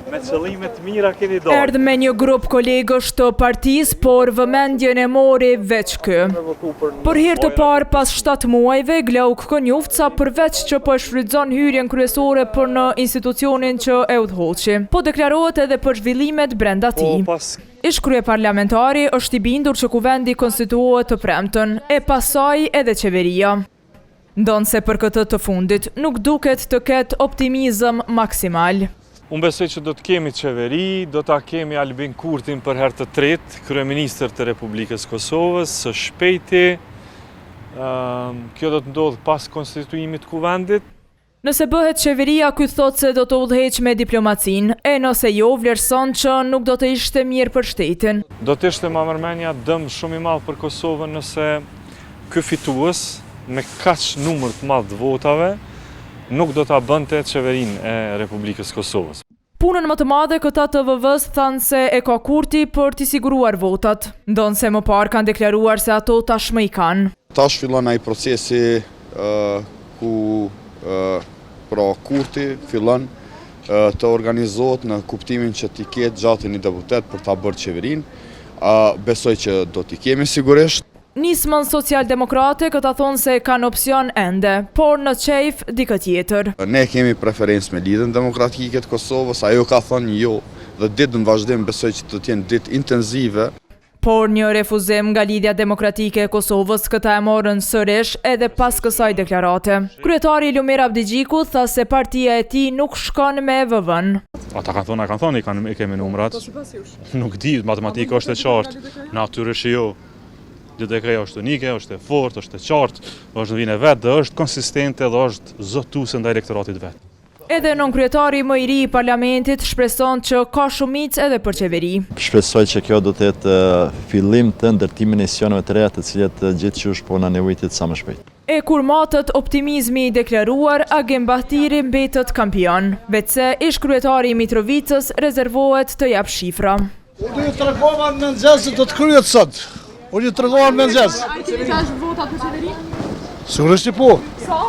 Me qëllime të mira keni dalë. Erdh me një grup kolegësh të partisë, por vëmendjen e mori veç ky. Për herë të parë pas 7 muajve, Glauk Konjufca përveç që po e shfrytëzon hyrjen kryesore për në institucionin që e udhëhoqi, po deklarohet edhe për zhvillimet brenda Po tij. pas Ish kryeparlamentari është i bindur që kuvendi konstituohet të premten, e pasaj edhe qeveria. Ndonëse për këtë të fundit nuk duket të ketë optimizëm maksimal. Unë besoj që do të kemi qeveri, do ta kemi Albin Kurtin për herë të tretë, kryeministër të Republikës Kosovës, së shpejti. Ëm, Kjo do të ndodhë pas konstituimit të kuvendit. Nëse bëhet qeveria, ky thotë se do të udhëheq me diplomacinë, e nëse jo, vlerëson që nuk do të ishte mirë për shtetin. Do të ishte ma mërmenja dëm shumë i madh për Kosovën nëse ky fitues me kaq numër të madh të votave nuk do ta bënte qeverinë e Republikës Kosovës. Punën më të madhe këta të VV-s thanë se e ka Kurti për t'i siguruar votat, ndonëse më parë kanë deklaruar se ato tashmë i kanë. Tash fillon ai procesi ë, ku ë, pra Kurti fillon ë, të organizohet në kuptimin që t'i ketë gjatë një deputet për ta bërë qeverinë. Ë, Besoj që do t'i kemi sigurisht. Nismën Socialdemokrate këta thonë se kanë opsion ende, por në qejf dikë tjetër. Ne kemi preferencë me Lidhjen Demokratike të Kosovës, ajo ka thënë jo dhe ditë në vazhdim besoj që do të jenë ditë intensive. Por një refuzim nga Lidhja Demokratike e Kosovës këta e morën sërish edhe pas kësaj deklarate. Kryetari Lumir Abdixhiku tha se partia e tij nuk shkon me VV-n. Ata kanë thonë, a kanë thonë, i, kanë, i kemi numrat. Po sipas jush. Nuk di, matematika është e qartë. Natyrisht që jo. LDK-ja është unike, është e fortë, është e qartë, është në vijën e vet dhe është konsistente dhe është zotuese ndaj elektoratit vet. Edhe nënkryetari më i ri i parlamentit shpreson që ka shumicë edhe për qeveri. Shpresoj që kjo do të jetë fillim të ndërtimin e institucioneve të reja të cilat gjithçysh po na nevojitet sa më shpejt. E kur matët optimizmi i deklaruar, Agim Bahtiri mbetet kampion. Veçse ish kryetari i Mitrovicës rezervohet të jap shifra. Unë ju tregova në mëngjes se do të kryet sot. Unë ju tregova në mëngjes. A i keni tash votat për qeverinë? Sigurisht që po. Sa?